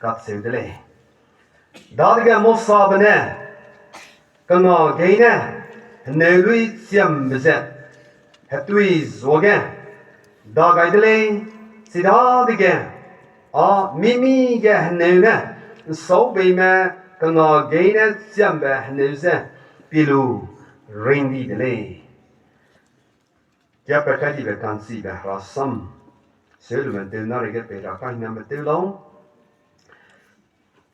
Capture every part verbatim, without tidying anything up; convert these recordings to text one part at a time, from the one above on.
kacheu de lei. Dadege Mosabe ne kanga geine heneu lui chiambe ze hetui zuage da gai de lei, chidadege â mimi ge heneu ne ’nsaubeime kanga geine chiambe heneu ze pie lu ring di de lei. Kiapat kai dibe ka'nchibe herasam, seu lume tew na reige pei ra kahiname tew lau.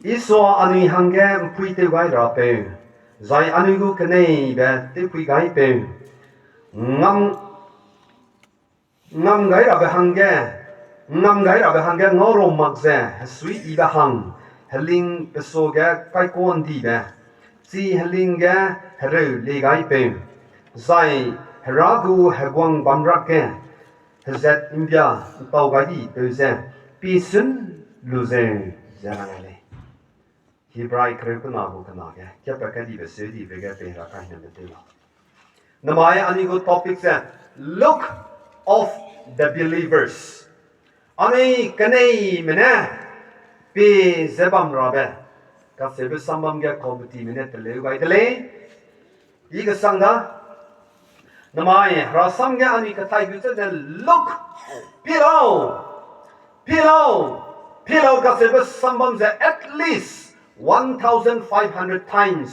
Isua anui hangge ’mpuî tew gai rapeu, zai anui gu keneibe tewpui gaipeu, ngam ngam gai rabe hangge, ngam gai rabe hangge ngau ra mak ze hesuiyibe hang, heling pe suage kaikandibe, chi heling ge hereu lie gaipeu, zai Hera gu heguang bamrak ge hezat ’mbia ’ntau gai dipeu ze pie sun lu zeu, ze rang gai lei. Hebrai kereu kena gu kena ge, kiapat kai dibe seu dibe ge pei ra kahiname tew lau. Namai anui gu topic ze Look of the Believers. Anui keneime ne pie ze bam rabe kacheube sambam ge committeeme ne teleu gai de lei. I kesang da, namai herasam ge anui kathai gu ze ne look, pie lau, pie lau, pie lau kacheube sambam ze at least one thousand five hundred times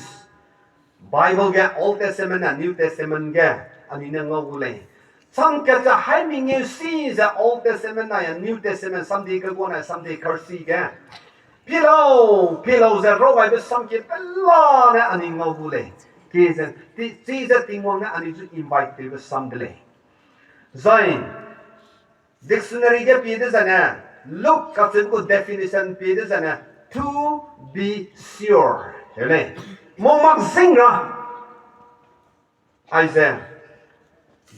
Bible ge Old Testament na New Testament ge anui ne ngau gu lei. Chang kat ze haimengeu si ze Old Testament na ya New Testament samdi kegua na samdi karsi ge pie lau, pie lau ze rau gaibe sam kie pelane anui ngau gu lei. Kie ze, chi ze Tingwang ne anui zu invite tewbe sam de lei. Zai dictionary ge pie dezaine, look kacheube gu definition pie dezaine, to be sure, e lei. Mâ mak zing ra. Aize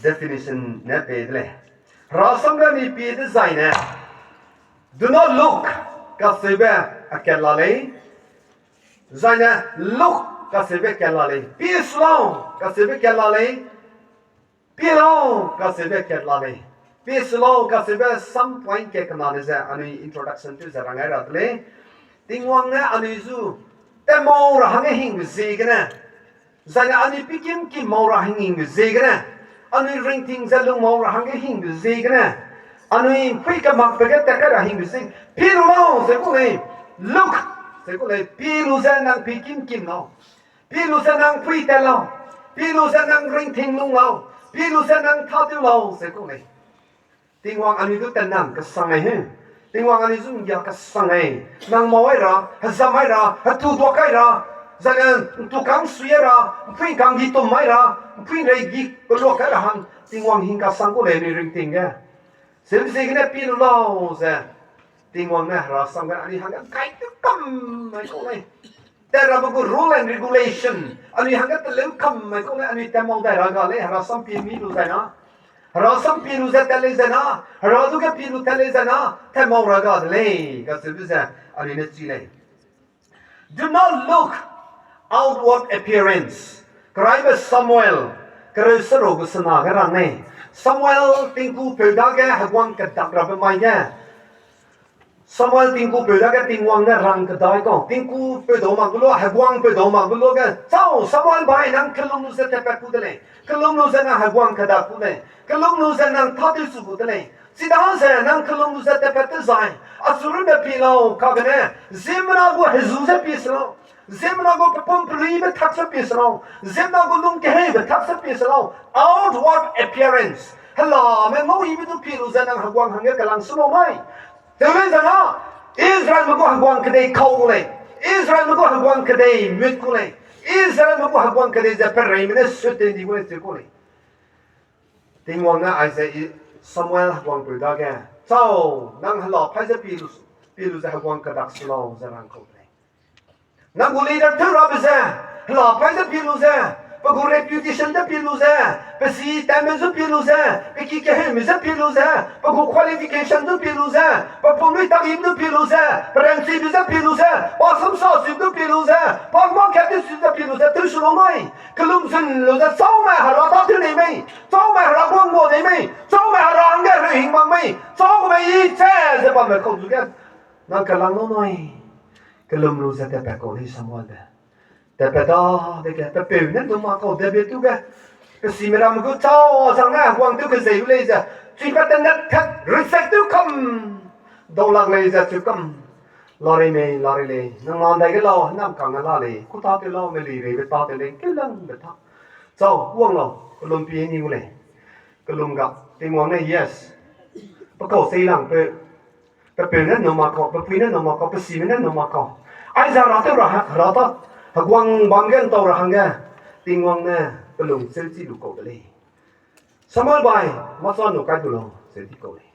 definition ne pei de lei. Herasam ge ni pie dezaine, do not look kacheube a kat la lei. Zaine look kacheube kat la lei. Pie su lau kacheube kat la lei. Pie lau kacheube kat la lei. Pie su lau kacheube some point kat kena ne ze anui introduction tew ze rang gai ra de lei. Tingwang ne anui zu tat mau ra hangge hingbe ziegene, zaine anui pikim kim mau ra hingbe ziegene, anui ringting ze lung mau ra hangge hingbe ziegene, anui ’mpui kemakbe ge tat kai ra hingbe ziegene, pie lu lau ze ku lei, look ze ku lei, pie lu ze nang pikim kim lau, pie lu ze nang ’mpui tat lau, pie lu ze nang ringting lung lau, pie lu ze nang tâtew lau ze ku lei. Tingwang anui du tat nang kesang ai he. Tingwang anui zu ’nggia kesang ai. Nang mau ai ra, hezam ai ra, hetu duak ai ra, zaine ’ntu kang sui ai ra, ’mpui kang gi tum ai ra, ’mpui rei gi keluak ai ra hang Tingwang hing kesang ku lei anui ringting ge. Zeu ziegene pie lu lau ze Tingwang ne herasam ge anui hangge kai tew kam mai ku lei. Tat rabe gu rule and regulation anui hangge teleu kam mai ku lei, anui tat mau dai ra ga lei, herasam pie mi lu zai na. Herasam pie lu ze tat lei zai na, hera du ge pie lu tat lei zai na, tat mau ra ga de lei kacheube ze anui ne chi lei. Do not look outward appearance. Keraibe Samuel, kereu seruk gu sena ge rang lei. Samuel tingkupeu dage heguang kedak rabe mai ge. Samuel tingkupeu dage Tingwang ne rang kedai kau. Tingkupeu dau mak gu lu, heguangpeu dau mak gu lu ge, chau, Samuel bai, nang kellum lu ze tatpat ku de lei. Kellum lu ze nang heguang kedak ku lei. Kellum lu ze nang tâtew chu gu de lei. Chidaze nang kellum lu ze tatpat dezai, achu runne pie lau, kagene, ziemmena gu hezu ze pie se lau. Ziemmena gu pepum peluibe tak ze pie se lau. Ziemmena gu lung keheibe tak ze pie se lau. Outward appearance. Helame ngau yibe du pie lu ze nang heguang hangge kelang se lau mai. Teu lei zai na, Israelme gu heguang kedei kau gu lei. Israelme gu heguang kedei mut gu lei. Israelme gu heguang kedei ze pereime ne sut tew di gu lei cheu ku lei. Tingwang ne aize Samuel heguangpeu dage, chau, nang hela paî ze pie lu, pie lu ze heguang kedak se lau ze rang kau lei. Nang gu leader tew rabe ze, hela paî ze pie lu ze, pe gu reputation ze pie lu ze, pe si tatme zu pie lu ze, pe ki keheume ze pie lu ze, pe gu qualification zu pie lu ze, pe pumlui tak yim zu pie lu ze, pe ranchibe ze pie lu ze, pa samsa sui zu pie lu ze, pa mâ kat tew sui ze pie lu ze, tew su lau mai. Kellum zun lu ze, chau mai hera tâtew nei mei, chau mai hera guang gua nei mei, chau mai hera hangge rehing mak mei, chau gu mei i che ze bamme kau zu ge, nang kelang lau nui. Kelum lu ze tatpat kau lei Samuelbe. Tatpat dadege, pe peu ne numa kau David tu ge. Pe sime ramme gu chau zang ne, heguang tew kezei u lei ze. Chui pat tat tat, reject tew kam. Dau lak lei ze chu kam. Larei mei, larei lei. Nang mandai ge lau, nam kang la lei. Ku ta tew lau, me lei rei be ta tew lei, keu lang be ta. Chau, wang lau, kelum pi ni u lei. Kelum ga, Tingwang ne, yes. Pe kau sei lang pe. Pe peu ne numa kau, pe pui ne numa kau, pe sime ne numa kau. Aize ra tew ra, ra ta, heguang bam ge ntau ra hangge, Tingwang ne pe lung seu chi lu kau de lei. Samuel bai, masa nu kai du lau, seu di kau lei.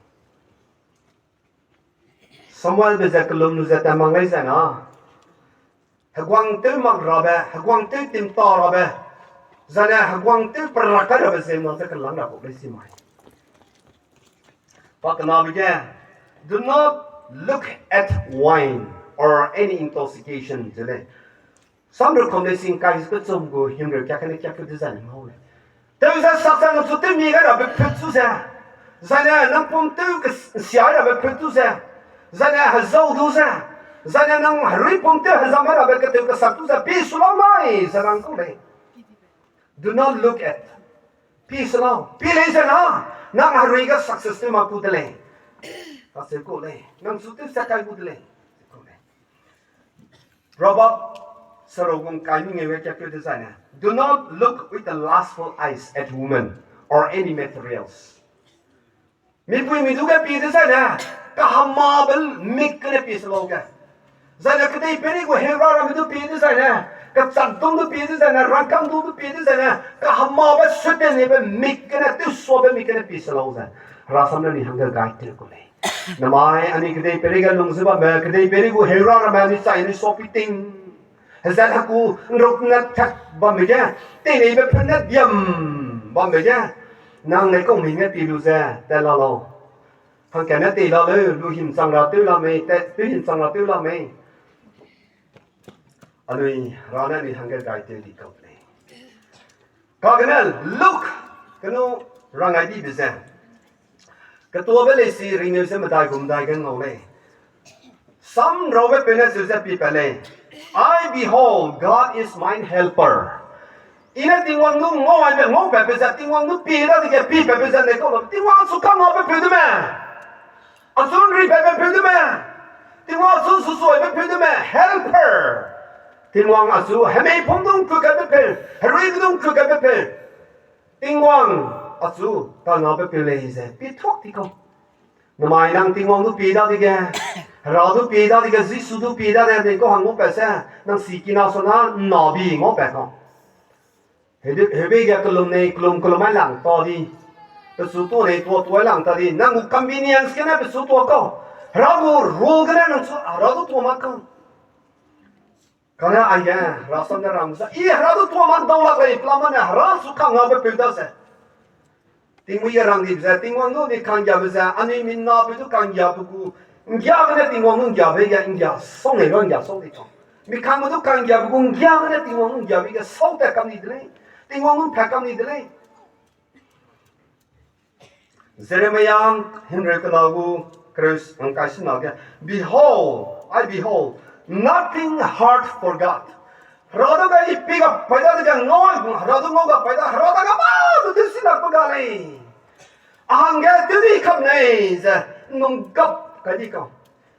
Samuelbe ze kelum lu ze tat mang gai zai na. Heguang tew mak rabe, heguang tew tim ta rabe. Zane heguang tew perak kai rabe ze na ze kelang ra kau lei si mai. Pa kenabe ge, do not look at wine or any intoxication ze lei. Samrekom lei sing kai kechum gu himreu kiak kene kiak ke dezaine ngau lei. Tew ze sak ze nang chu tew mi gai rabe peu chu ze. Zaine nang pum tew kes-, nsia rabe peu chu ze. Zaine hezau du ze. Zaine nang herui pum tew hezam rabe ketew kesak chu ze. Pi su lau mai, ze rang kau lei. Do not look at. Pi su lau. Pi lei ze na, nang herui ge success tew mak gu de lei. Kacheu kau lei. Nang chu tew sak kai gu de lei. Proverb seruk gu ngkai mengeu ge kiak keu dezaine, do not look with the lustful eyes at women or any materials. Mipuimi du ge pie dezaine, kahamabe mik gene pie se lau ge. Zaine kedeipeirei gu heura ramme du pie dezaine, kechak dung du pie dezaine, rangkâng dung du pie dezaine, kahamabe sutenibe mik gene, tewsuabe mik gene pie se lau ze. Herasam ne anui hangge guide tew kau lei. Namai anui kedeipeirei ge lung ze bambe, kedeipeirei gu heura ramme anui chai anui suapui ting. Hezat heku nruk ne tat bambe ge, teineibe peu ne diam bambe ge, nang lei kau mei ne pie lu ze tat la lau. Hangkane tei la leu, lu himchang ra tew la mei, te, tew himchang ra tew la mei. Anui, Hera ne anui hangge guide tew di kau lei. Kagene look, kenu rangai dibe ze. Ketuabe leisi ringneu ze medai gu medai ge ngau lei. Samraube peu ne cheu ze pie pat lei. I behold, God is mine helper. I ne Tingwang du ngau aibe, ngau patbe ze, Tingwang du pie dadege pie patbe ze nei kau la. Tingwang achu kangabe peu de me. Achu nri patbe peu de me. Tingwang achu susuaibe peu de me. Helper. Tingwang achu hemei pum du ngkut kaibe peu, herui du ngkut kaibe peu. Tingwang achu kangabe peu lei ze pie thuak di kau. Namai nang Tingwang du pie dadege, Hera du pie dadege, Jisu du pie dade, nei kau hang ngau pat se, nang sikina suna nna bi ngau pat kau. Hebe, hebe ge kelum nei, kelum kelum ai lang ta di. Pechu tuâ nei, tuâ tuâ ai lang ta di. Nang gu convenience gene pechu tuâ kau. Hera gu rule gene nang chu, Hera du tuâ mak kau. Kane aige, Hera sam ne rang sa. I Hera du tuâ mak dau lak lei, pelama ne Hera su kangabe peu da se. Tingmui ge rang dibe ze, Tingwang du ni kanggiabe ze, anui minapeu du kanggiabe gu, nggia gene Tingwang du nggiabe ge, nggia sau nei lu nggia sau di kau. Mi kangme du kanggiabe gu, nggia gene Tingwang du nggiabe ge, sau tat kam ni de lei. Tingwang du pat kam ni de lei. Jeremiah himreu kena gu, kereu ngkai sena ge, Behold, I behold, nothing hard for God. Hera du ga i pi ga pai dadege ngau, Hera du ngau ga pai da, Hera dage mâ du tewsinakbe ga lei. A hangge tew di kam nei ze, nung gap kai di kau.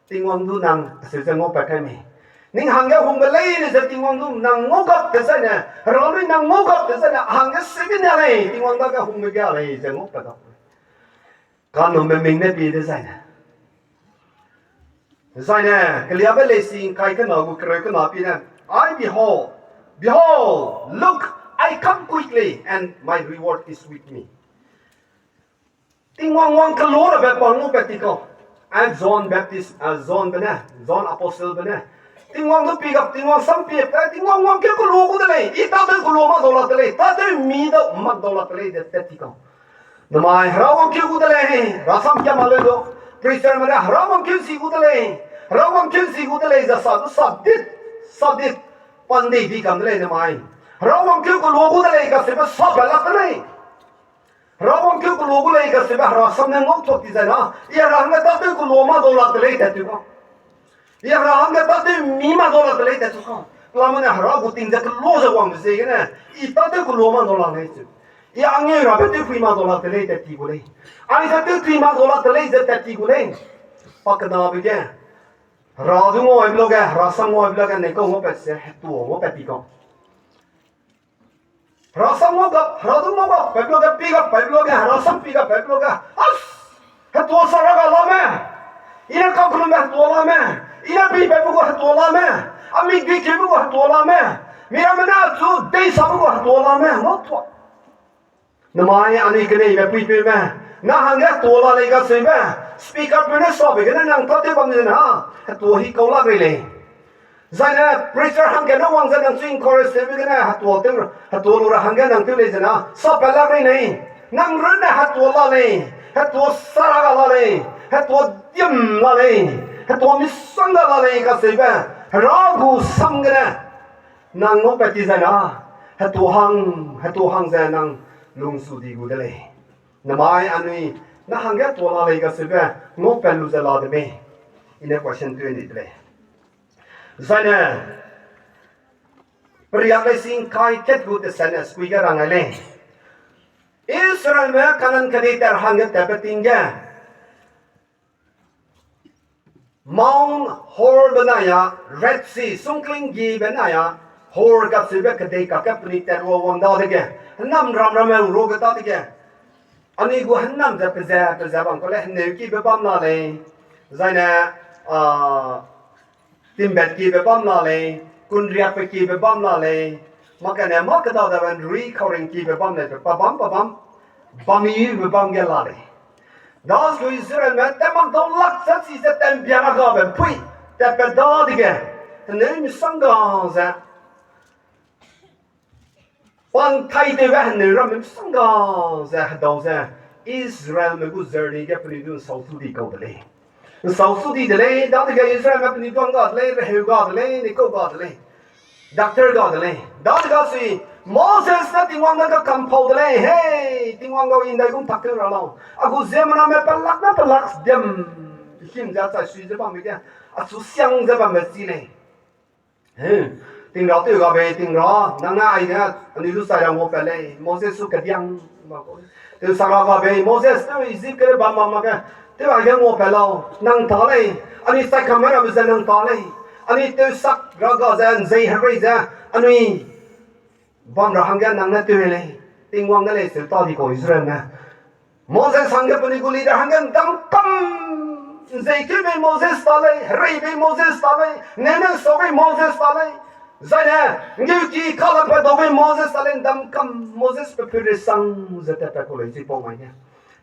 Tingwang du nang acheu ze ngau pat kai mei. Ning hangge hungbe leine ze Tingwang du nang ngau gap dezaine, Hera lui nang ngau gap dezaine, a hangge sebe nia lei, Tingwang dage hungbe ga lei ze ngau pat da. Kanumbe ming ne pie dezaine. Zaine, keliabe leisi ngkai kena gu kereu kena pi ne, I behold, behold, look, I come quickly, and my reward is with me. Tingwang wang kelu rabe pa ngau pat ti kau. A John Baptist, a John be ne, John Apostle be ne. Tingwang du pi gap, Tingwang sam pie, Tingwang wangkeu kelu gu de lei, i tâtew kelu mak dau lak de lei, tâtew mi dau mak dau lak de lei, de tat ti kau. Namai Hera wangkeu gu de lei, rasam kiam a leu du. Preacher me ne Hera wangkeu zi gu de lei, Hera wangkeu zi gu de lei, ze sa du sa dit, sa dit, pan dei di kam de lei namai. Hera wangkeu kelu gu de lei, kacheube sa pat lak de lei. Hera wangkeu kelu gu lei kacheube Hera sam ne ngau tuak ti zai na, i Hera hangge tâtew kelu mak dau lak de lei tat ti kau. I Hera hangge tâtew mi mak dau lak de lei tat chu ka. Pelame ne Hera gu ting ze kelo ze wangbe ziegene, i tâtew kelo mak dau lak lei chu. I angeu rabe tewpui mak dau lak de lei tat ti gu lei. Aize tewtui mak dau lak de lei ze tat ti gu lei. Pa kenabe ge, Hera du ngau aibe luage, Hera sam ngau aibe luage, nei kau ngau pat se, hetua ngau pat ti kau. Hera sam ngau gap, Hera du ngau gap, paibe luage, pi gap, paibe luage, Hera sam pi gap, paibe luage. As! Hetua sa ra ga lame. I ne kakellumbe hetua lame. I ne pi paibe gu hetua lame. A mik di keube gu hetua lame. Miramme ne achu dei sabe gu hetua lame. Ngau tua. Namai anui keneibe puipeume, nang hangge hetua la lei kaseube, speakerpeu ne sabe gene nang tâtew bam zene ha, hetua hi kau lak rei lei. Zaine preacher hangge ne wang ze nang chu encourage tewbe gene hetua tew, hetua lu ra hangge nang tew lei zena, sapat lak rei lei. Nang runne hetua la lei, hetua sara ga la lei, hetua diam la lei, hetua misongga la lei kaseube, Hera gu sam gene nang ngaupat ti zai na, hetua hang, hetua hang ze nang lungsu di gu de lei. Namai anui, nang hangge hetua la lei kaseube, ngaupat lu ze la de mei. I ne question tew di de lei. Zaine, periak lei sing kai kat gu teset ne skui ge rang ai lei. Israelme Kanan kedei tat hangge tatbe ting ge Mount Hor benai a, Red Sea, sungkling gi benai a, Hor kacheube kedei kakge penui tat rua wang dadege, hênam ram ramme rua ge dadege, anui gu hênam ze peze, peze bam kau lei, heneu kibe bam la lei, zaine, a, timbat kibe bam la lei, kunriakbe kibe bam la lei, makane mâ keda dabe nrui kauring kibe bam lei, pe pa bam, pa bam, bam yibe bam ge la lei. Dasui Israelme tat mak dau lak ze chi ze tat mbia ra gabe mpui, tatpat dadege, heneu misongga ze, pan thai tewbe heneu ramme misongga ze hedau ze, Israelme gu journey ge penui du nsau chu di kau de lei. Nsau chu di de lei, dadege Israelme penui duang ga de lei, reheu ga de lei, nikau ga de lei. Doctor ga de lei. Dadege sui, Moses ne Tingwang ne kakam pau de lei. Hei, Tingwang gau i ndaigum tak tew ra lau. A gu ziemmename pelak ne pelak diam. Him ze chai sui ze bamme ge. Achu siang ze bamme chi lei. He, tingra tew gabe, tingra, nang ne ai ne, anui du chai ra nguapat lei, Moses su kediang, ba kau. Tewsak ra gabe, Moses, tew Egypt ge bam bam mak ge, tew aige nguapat lau, nang ta lei, anui chai kam rabe ze nang ta lei, anui tewsak ra ga ze, nzei herei ze, anui bam ra hangge nang ne tew lei, Tingwang ne lei seu ta di kau Israelme. Moses hangge penui gu leader hangge ndam kam, nzei keu bei Moses ta lei, herei bei Moses ta lei, nene nsau bei Moses ta lei. Zaine, ngeuki kalakpat dau bei Moses ta lei, ndam kam Moses pe peu resang ze tatpat kau lei chipau mai ne.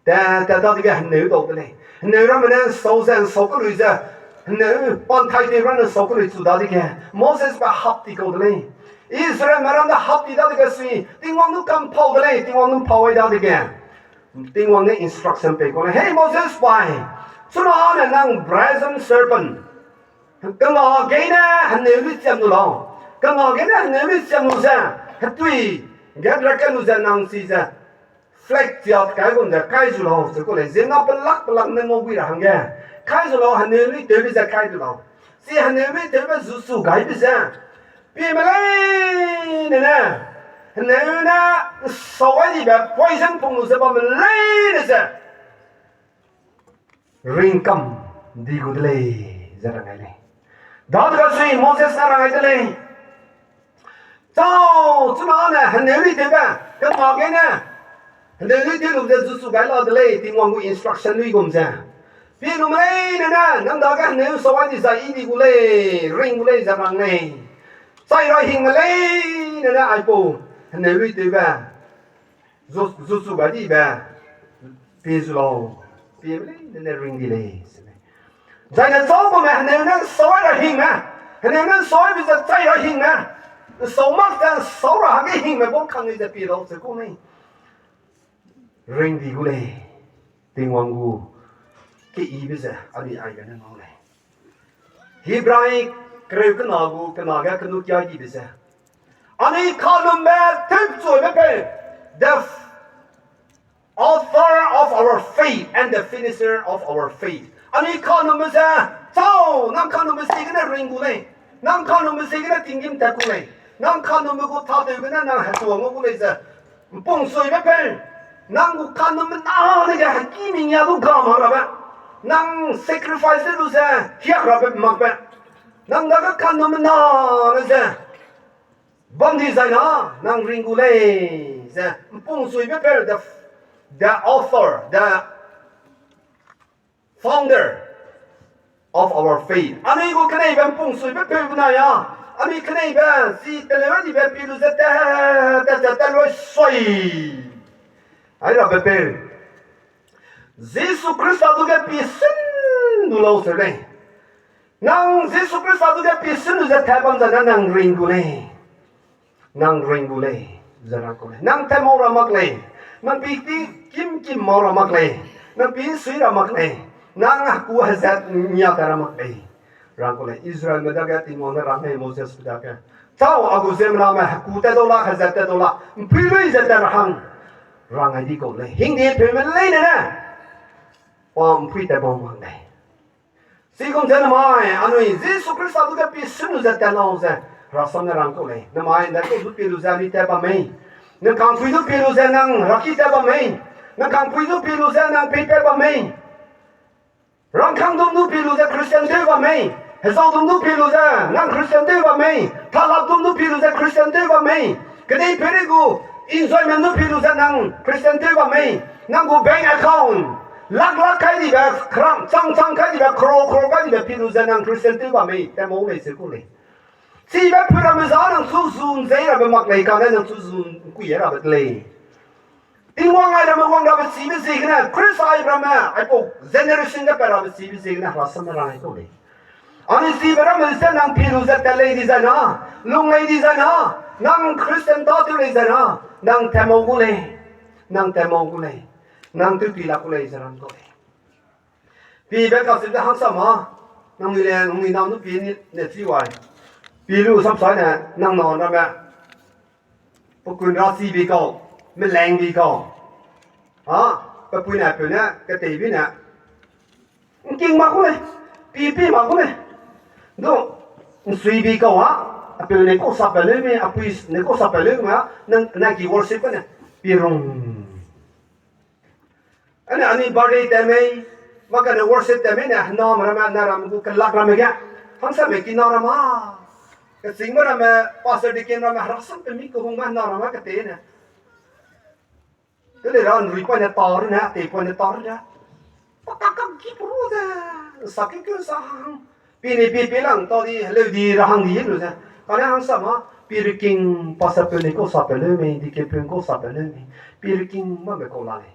Tat, tat dadege heneu dau de lei. Heneu ramme ne nsau ze, nsau kelui ze. Heneu, pan thai tew ramme nsau kelui chu dadege. Mosesbe hap ti kau de lei. Israelme ram de hap ti dadege sui. Tingwang du kam pau de lei, Tingwang du pau ai dadege. Tingwang ne instruction pei kau lei. Hei Moses pai. Chuna ne nang brazen serpent. Kena gei ne heneu lui chiam lu lau. Kena gei ne heneu lui chiam lu ze. Hetui. Ge dra ke lu ze nang si ze. Flag chiat kai gum ze kai zu lau, ze kau lei, ziemmena pelak pelak ne ngau gui ra hangge. Kai zu lau, heneu lui tewbe ze kai zu lau. Chi heneu lui tewbe zu chu gaibe ze. Pime leine ne. Heneu ne nsau ai dibe poison pung lu ze bamme leine ze. Ringkam di gu de lei, ze rang ai lei. Dadege sui Moses ne rang ai de lei. Chau, chuna ne, heneu lui tewbe, kena gei ne. Heneu lui tew lu ze zu chu gai la de lei, Tingwang gu instruction lui gum ze. Pi lume leine ne, nang dage heneu nsau ai di zai i di gu lei, ring gu lei ze rang lei. Chai ra hingme leine ne aipau, heneu lui tewbe. Zu, zu chu gai dibe, pi zu lau, pime leine ne ring di lei, se lei. Zaine chau bamme heneu ne nsau ai ra hingme, heneu ne nsau aibe ze chai ra hingme, nsau mak ze nsau ra hangge hingme bau kang lei ze pi lau ze kau lei. Ring di gu lei, Tingwang gu keyibe ze, anui aigene ngau lei. Hebrai kereu kena gu kena ge kenu kiai dibe ze. Anui kanumbe tewchuibe peu, the author of our faith and the finisher of our faith. Anui kanumbe ze, Chau, nang kanume ziegene ring gu lei. Nang kanume ziegene tinggîm tat gu lei. Nang kanume gu tâtew gene nang hetuang gu lei ze. Mpungsuibe peu, nang gu kanume nane ge hekî mengeu du ga mak rabe, nang sacrifice lu ze hiak rabe makbe, nang dage kanume nane ze bam di zai na, nang ring gu lei ze mpungsuibe peu, the, the author, the founder of our faith. Anui gu keneibe mpungsuibe peu benai a, anui keneibe chi teleu dibe pi lu ze te, te, te, te lui sui. Ai rabe peu, Jisu Khrista du ge pi syn du lau seu lei. Nang Jisu Khrista du ge pi syn lu ze tat bam zai na nang ring gu lei. Nang ring gu lei, ze rang kau lei. Nang tat mau ra mak lei. Nang pi, pi kim kim mau ra mak lei. Nang pi sui ra mak lei. Nang heku hezat nia ta ra mak lei, rang kau lei. Israelme dage Tingwang ne rang lei Mosesbe dage, chau, a gu ziemmename heku tat dau la, hezat tat dau la, mpui lui ze tat ra hang, rang ai di kau lei. Hingde peume leine ne pa mpui tat bam mak lei. Chigum ze namai, anui Jisu Khrista du ge pi syn lu ze tat lau ze, rasam ne rang kau lei. Namai, nda kau du pi lu ze anui tat bam mei. Nang kangpui du pi lu ze nang raki tat bam mei. Nang kangpui du pi lu ze nang peipat bam mei. Rangkâng dum du pi lu ze Christian tew bam mei. Hezau dum du pi lu ze nang Christian tew bam mei. Thalap dum du pi lu ze Christian tew bam mei. Kedei peirei gu enjoyment du pi lu ze nang Christian tew bam mei. Nang gu bank account lak lak kai dibe, kram chang chang kai dibe, crore crore kai dibe pi lu ze nang Christian tew bam mei, tat mau lei se ku lei. Chibe pui ramme za nang chu zu nzei rabe mak lei, kane nang chu zu nkui rabe de lei. Tingwang ai ramme wang rabe chibe ziegene, Khrista ai ramme, aipau generation ge pat rabe chibe ziegene, herasamme rang ai kau lei. Anui chibe ramme ze nang pi lu ze tat lei dizai na, lung lei dizai na, nang Christian tâtew lei zai na, nang tat mau gu lei, nang tat mau gu lei, nang tew pi lak gu lei ze rang kau lei. Pibe kacheu ze hangsam ma, nangnui le, nangnui nâu du pi ne chi wai. Pi lu samsai ne, nang nâu ramme, pe kun ra chi bi kau, meleng bi kau. A, pe pui ne, peu ne, ketei bi ne. Ngking mak gu lei, pi pi mak gu lei. Du, nsui bi kau a, apeu ne kau sapat leu mei, apui ne kau sapat leu mei a, nang, nang ki worship ne, pi rung. Ane anui birthday tat mei, mâ kane worship tat mei ne, hename ramme, na ramme gu kelak ramme ge. Hangsame kina ramme. Kechîngme ramme, pastor deacon ramme, herasam pe mi kehungme hena ramme kete ne. Tele ra nrui poine ta rune, tei poine ta rune. Pakak kak ki peru de, sa ki keu sa hang. Pi ni pi pi lang ta di, heleu di ra hang di lu ze. Kane hangsam ma, pi riking pastor peu ne kau sapat leu mei, deacon peu kau sapat leu mei. Pi riking bambe kau la lei.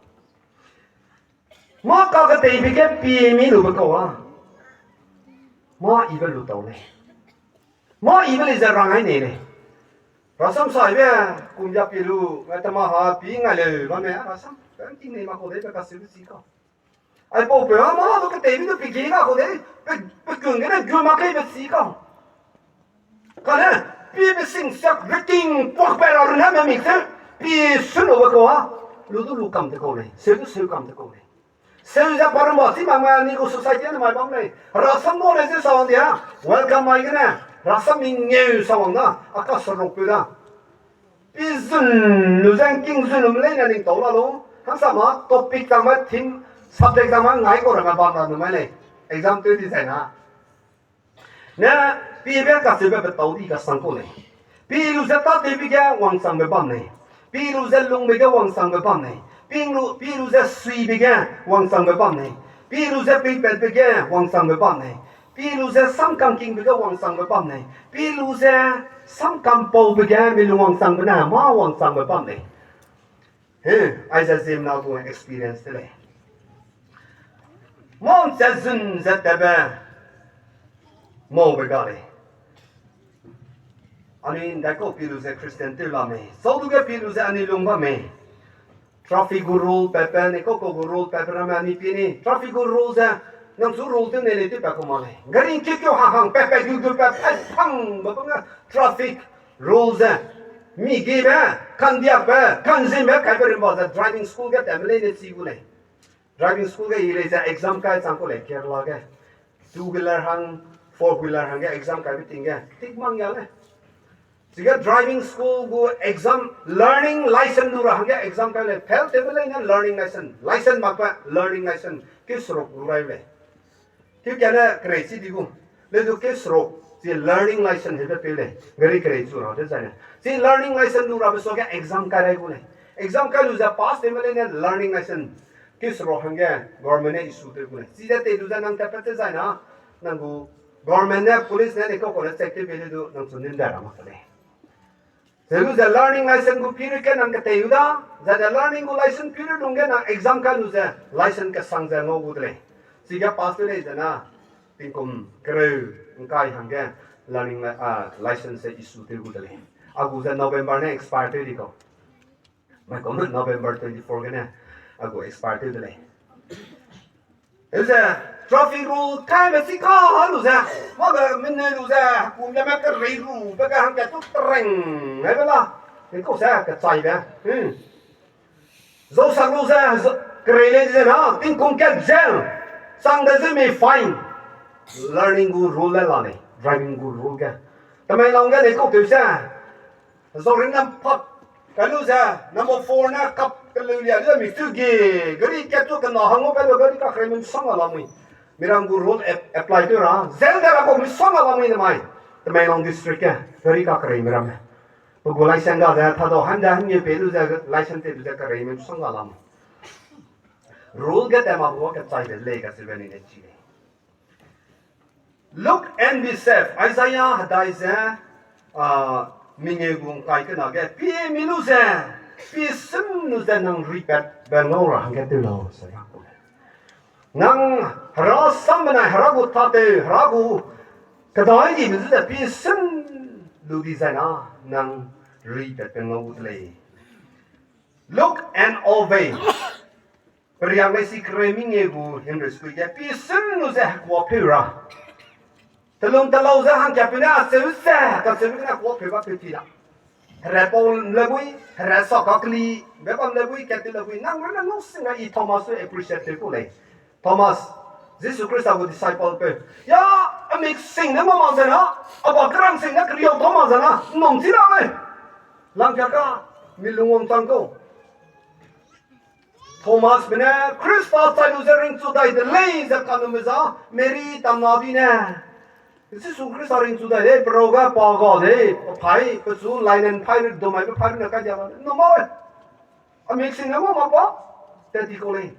Mâ kaketeibe ge pi mi lube kau a. Mâ ibe lu tau lei. Mâ ibe lei ze rang ai nei lei. Rasam saibe, kum ya pi lu, ngai tama ha pi ngai leu, bame, rasam, pe nting nei mak kau dei, pe kaseube chi kau. Aipau peu a mâ du keteibe du pe ge ga kau dei, pe, pe kung gene gu mak keibe chi kau. Kane, pi pe sing siak riking puak pe ra runne me mik se, pi su lube kau a, lu du lu kam te kau lei, seu du seu kam te kau lei. Seu ze parumba chi mak ma ni gu society ne mai bam lei. Rasam ngau lei ze sawang dia, welcome mai gene, rasam mi ngeu sawang da, a kaseruk peu da. Pi zun lu ze ngking zun lu me leine ning tau la lu, hangsam ma topic chang ma theme, subject chang ma ngai kau ramme bam ra nu mai lei. Exam tew di zai na. Ne, pibe kacheube petâu di kasang kau lei. Pi lu ze tâtewbe ge wangchangbe bam lei. Pi lu ze lungbe ge wangchangbe bam lei. Pi lu, pi lu ze suibe ge wangchangbe bam lei. Pi lu ze pingpatbe ge wangchangbe bam lei. Pi lu ze samkangkingbe ge wangchangbe bam lei. Pi lu ze samkampaube ge mi lung wangchangbe ne mâ wangchangbe bam lei. He, aize ziemmena gu experience de lei. Mâ nchat zun zat tatbe maube ga lei. Anui ndaikau pi lu ze Christian tew la mei. Sau du ge pi lu ze anui lung bam mei. Traffic gu rule patbe, ne kau kau gu rule patbe ramme anui pi ni. Traffic gu rule ze, nang chu rule tew nei lei tewpat kau ma lei. Gari ngkeu keu hang hang patpat gu gu pat, ai pangbe bam ge traffic rule ze. Mi gebe, kandiakbe, kanzimbe kaibe rimba ze driving school ge tatme leine chi gu lei. Driving school ge i lei ze exam kai chang kau lei Kerala ge. Two wheeler hang, four wheeler hangge exam kaibe ting ge tik mang ya le. Chige driving school gu exam, learning license lu ra hangge exam kai lei. Fail tewbe leine learning license, license makbe learning license keu seruk lu rai lei. Keu kane kerei chi di gu. Le du keu seruk chi learning license hebe peu lei. Gari kerei chu ra dezaine, chi learning license lu rabe suage exam kai rai gu lei. Exam kai lu ze pass tewbe leine learning license keu seruk hangge government ne issue tew gu lei. Chide tei lu ze nang tatpat dezaine, nang gu government ne, police ne, ne kau kau ne check tew bei le du nang chu nin da ra mak de lei. Ze lu ze learning license gu period ge nang ketei u da, zaine learning gu license period lungge nang exam kai lu ze license kesang ze ngau gu de lei. Chige pass tew lei zena, tingkum kereu ngkai hangge learning li-, ah, license se issue tew gu de lei. A gu ze November ne expire tew di kau. Mai kum November twenty-four gene a gu expire tew de lei. Ze traffic rule kaibe chi ka lu ze, mâ ge mene lu ze, kum ge me kerei ru be ge hangge tu tereng ai be la, ni kau se kechaibe. Hmm. Zau sak lu ze, kerei lei ze na, tingkum kat jail, chang de ze mi fine. Learning gu rule le la lei, driving gu rule ge. Tamenglong ge lei kau tew se, zau ring nam pat, kai lu ze, number four ne kap keleu lia lu mi chu ge, gari kat tu kena hang pe lu gari kakerei mi sang a la mui. Miram gu rule ap-, apply tew ra, jail de ra kau mi sang a la mui ne mai. Tamenglong district ge, gari kakerei miram. Pe gu license ga ze, tadau han de han nge pe lu ze, license te lu ze kerei mi sang a la mui. Rule ge te ma gu kechai de lei kacheube ni ne chi lei. Look and be saved. Isaiah hedai ze, ah, mengeu gu ngkai kena ge, pie mi lu ze, pie sum lu ze nang ripatbe ngau ra hangge tew lau, se ra ku lei. Nang Hera sam benai Hera gu tâtew, Hera gu kedai dibe zu ze pie sum lu di zai na, nang ripatbe ngau gu de lei. Look and obey. Periak lei si kereu mengeu gu himreu sui ge, pie sum lu ze hekuapeu ra. Telung telau ze hangkapeu ne acheu ze, kacheube gene hekuapeu ba peu ti la. Hera pau le bui, hera sa kakelibe bam le bui, kat ti le bui, nang runne ngau sing a i Thomas su appreciate tew ku lei. Thomas, Jisu Khrista gu disciple peu. Ya, amik sing ne ma mak ze na, a ba kerang sing ne keriau tau mak ze na, nnum chi la lei. Langka ka, mi lungwang chang kau. Thomasbe ne Khrista chai lu ze ringchu dai de lei ze kanumbe za, Mary tamna di ne, Jisu Khrista ringchu dai de, perau ga pa ga de, paphai, pechu lainen phai ru, domaibe phai ru ne kai dia la, nnum a lei. Amik sing ne ma mak ba, tat ti kau lei.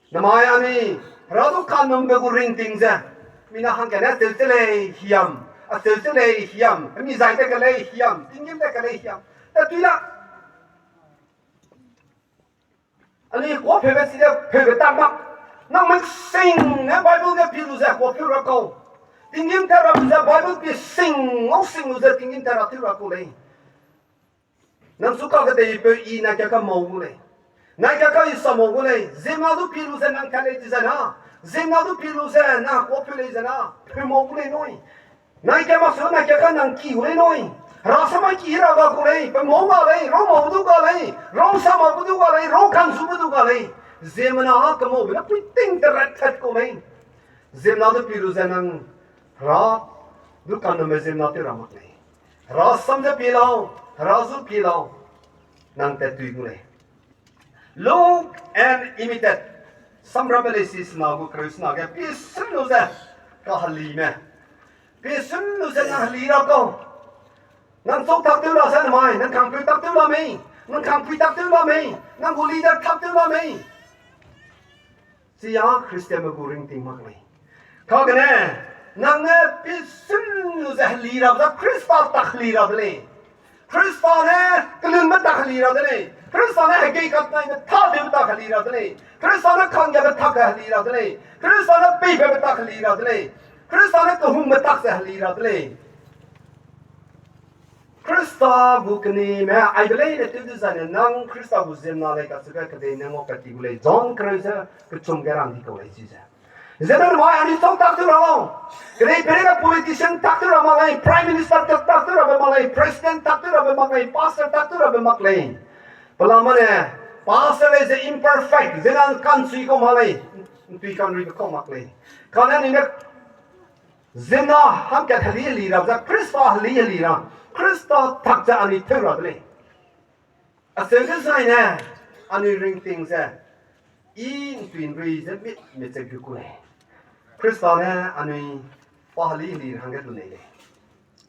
Namai anui, Hera du kanumbe gu ringting ze, mina hangkane acheu che lei hiam, acheu che lei hiam, mi zai te ke lei hiam, tinggîm te ke lei hiam, tat tui la. Anui hekuapeube chide peube tak mak. Nang mik sing ne Bible ge pi lu ze hekuapeu ra kau. Tinggîm tat rabe ze Bible pi sing, ngau sing lu ze tinggîm tat ra tew ra kau lei. Nang chu kakedeipeu i nai ka ka mau gu lei. Nai ka ka i sa mau gu lei. Ziemmena du pi lu ze nang tat lei di zai na. Ziemmena du pi lu ze nang hekuapeu lei zai na, peu mau gu lei nui. Nai ka mak su nai ka ka nang ki gu lei nui. Hera samai ki ra ga ku lei, pe mau ga lei, rau mau du ga lei, rau sa mau du ga lei, rau kansu du ga lei. Ziemmena kemaube ne puiting te rat tat kau lei. Ziemmena du pi lu ze nang Hera du kanumbe ziemmena tew ra mak lei. Hera sam ze pi lau, Hera zu pi lau. Nang tat tui gu lei. Look and imitate. Samramme lei si sena gu kereu sena ge pie sum lu ze kahelime. Pie sum lu ze nang heli ra kau. Nang chau tak tew la ze namai, nang kangpeu tak tew la mei, nang kangpui tak tew la mei, nang gu leader tak tew la mei. Chi ya Christianme gu ringting mak lei. Kagene, nang ne pie sum lu ze heli ra ze Khrista tak heli ra de lei. Khrista ne kelunbe tak heli ra de lei. Khrista ne hegei katnaibe tâtewbe tak heli ra de lei. Khrista ne kanggiabe tak heli ra de lei. Khrista ne peibe tak heli ra de lei. Khrista ne kehungbe tak ze heli ra de lei. Khrista gu kenime aibe leine tew dezaine nang Khrista gu ziemmena lei kacheube kedei ne ngaupat ti gu lei. John kereu ze kechum ge rang di kau lei chize. Zene namai anui chau tak tew ra lau. Kedei peireige politician tak tew ra mak lei, prime minister tak, tak tew rabe mak lei, president tak tew rabe mak lei, pastor tak tew rabe mak lei. Pelama ne, pastor lei ze imperfect, zene kanchui kau mak lei. ’ntui kanruibe kau mak lei. Kane anui ne ziemmena hangkat heli heli ra ze, Khrista heli heli ra, Khrista tak ze anui teu ra de lei. Acheu dezaine, anui ringting ze, i ’ntui ’nrui ze mit mit ze gu ku lei. Khrista ne anui pa heli heli ra hangge lu nei lei.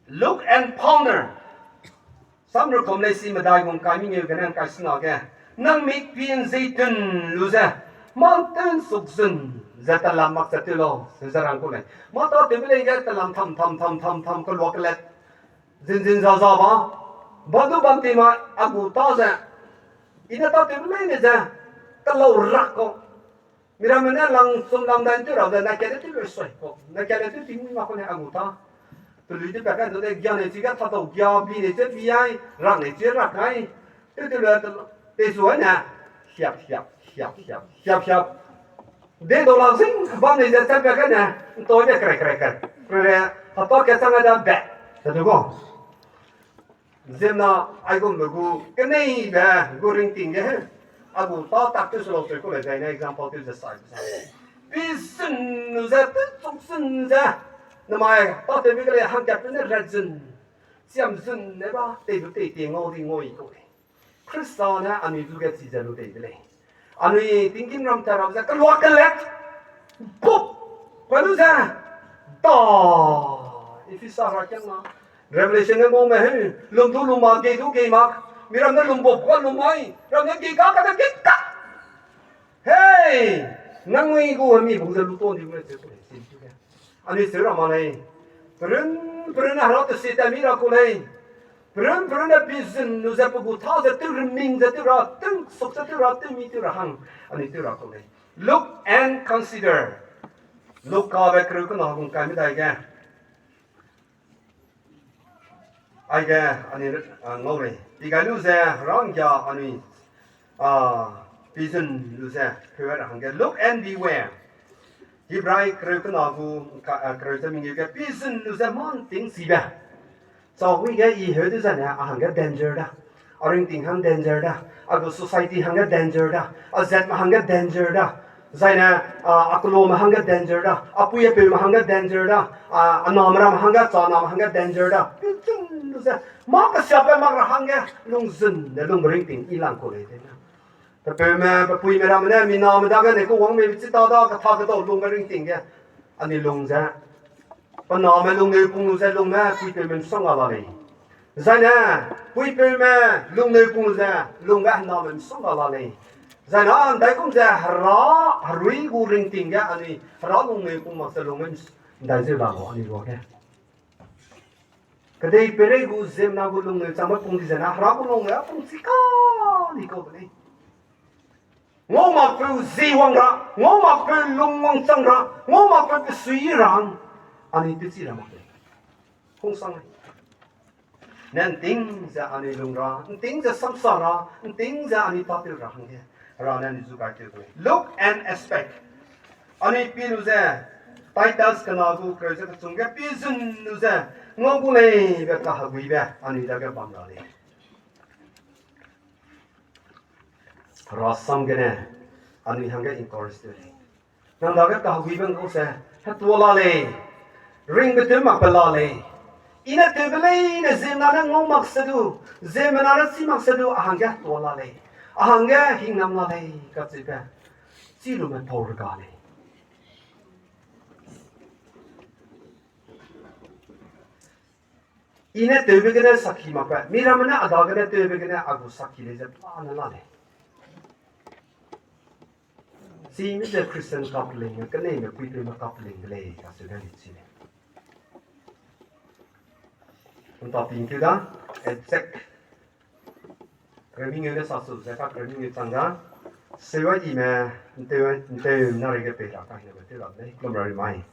Look and ponder. Samrekum lei si medai gung kai mengeu gene ’ngkai sena ge, nang mikpin zeitun lu ze, mâ tew ’nsuk zun ze telam mak ze tew lau, ze rang ku lei. Mâ tâtewbe lei ge telam tham tham tham tham tham kelua kelet, zinzin zaza ba, badu bam ti ma a gu tâ ze, i ne tâtewbe leine ze, kelau rak kau. Miramme ne lang chum lang dai ’ntew ra ze, na kane tew le sui kau, na kane tew ting mi mak kau ne a gu tâ. Pelui tew pa kai du de, gia nei chi ge tatau gia, bi nei chi bi ai, rak nei chi rak ai. Tew tew le, te su ai ne, hiap hiap hiap hiap hiap hiap. De dau la zing bam nei ze chat pa kai ne, ’ntoi de kre kre kre, kre kre, hata ke chang ai da be, ze du gu. Ziemmena aigumbe gu keneibe gu ringting ge, a gu tâ tak tew se lau sui ku lei zaine example tew ze sai ze. Pizun lu ze, tewchuk zun ze, namai tâtewbe ge lei hangkatpeu ne rat zun, chiam zun ne ba, tei du tei tei ngau di ngau i kau lei. Khrista ne anui zu ge chize lu tei de lei. Anui tinggîmram ta ra ze kelua kelet, bup, pa lu ze, da, Ephesa herakiangna, Revelation ge ngaume heu, lum du lum mak, gei du gei mak, miram ne lum bup ga lum mai, ram ne gei ka ka de gei ka. Hei, nangui gu hemi bung ze lu ton di gu lei, cheu ku lei, cheu ku lei. Anui seu ra ma lei. Perun, perun ne hera tesi tat mi ra ku lei. Perun, perun ne pizun lu ze pe gu tâ ze tew reming ze tew ra, tew suk ze tew ra, tew mi tew ra hang. Anui tew ra ku lei. Look and consider. Lukabe kereu kena gung kai medai ge. Aige, anui, a, ngau lei. Pi gai lu ze, ranggia anui, a, pizun lu ze, peu ra hangge. Look and beware. Hebrai kereu kena gu, ka, a, kereu ze mengeu ge, pizun lu ze mâ ’nting chibe. Chahui ge i heu de zaine, a hangge danger da. A ringting hang danger da. A gu society hangge danger da. A zatme hangge danger da. Zaine, a, a keloame hangge danger da. A pui a peume hangge danger da. A, a name ramme hangge, chaname hangge danger da. Pizun lu ze, mâ kesiabe mak ra hangge, lungzun de lungbe ringting i lang ku lei de. Pe peume, pe puime ramme ne, mi name dage ne ku wangme chi ta da, ketha kedau lungbe ringting ge. Anui lung ze. Pe name lungneu pung lu ze lungme, puipeume ’nsang ga la lei. Zaine, puipeume lungneu pung lu ze, lungbe hename ’nsang ga la lei. Zaine, ’ndaigum ze hera, herui gu ringting ge anui, hera lungneu pung mak ze lungme ’ndai zeu la lau anui ruage. Kedei peirei gu ziemmena gu lungneu changbe pung di zene, hera gu lungneu a pung chi ka di kau de lei. Ngau makpeu zi wang ra, ngau makpeu lung wangchang ra, ngau makpeu pesui ra hang, anui tewchi ra mak lei. Hungsang lei. Ne ’nting ze anui lung ra, ’nting ze samsa ra, ’nting ze anui tâtew ra hangge, Hera ne anui zu gai tew lei. Look and expect. Anui pi lu ze, Titus kena gu kereu ze kechum ge pizun lu ze, ngau gu lei be kaheguibe anui dage bam ra lei. Rasam gene, anui hangge encourage tew lei. Nang dage kaheguibe ngkau se, hetua la lei. Ringbe tew makbe la lei. I ne tewbe leine ziemmena ne ngau mak se du, ziemmena ne chî mak se du, a hangge hetua la lei. A hangge hingnam la lei, kacheube. Chî lume pau rega lei. I ne tewbe gene sakhi makbe, miramme ne a dagene tewbe gene a gu sakhi lei ze pa ne la lei. Chime ze Christian kapeling, keneime puipeume kapeling de lei, kacheu de lei chime. Nta pingkeu da, exact. Kereu mengeu ne sa su ze ka kereu mengeu chang da. Sewa ime, ’ntew, ’ntew na reige pei ra kahinebe tew ra de lei, kilometer rimai.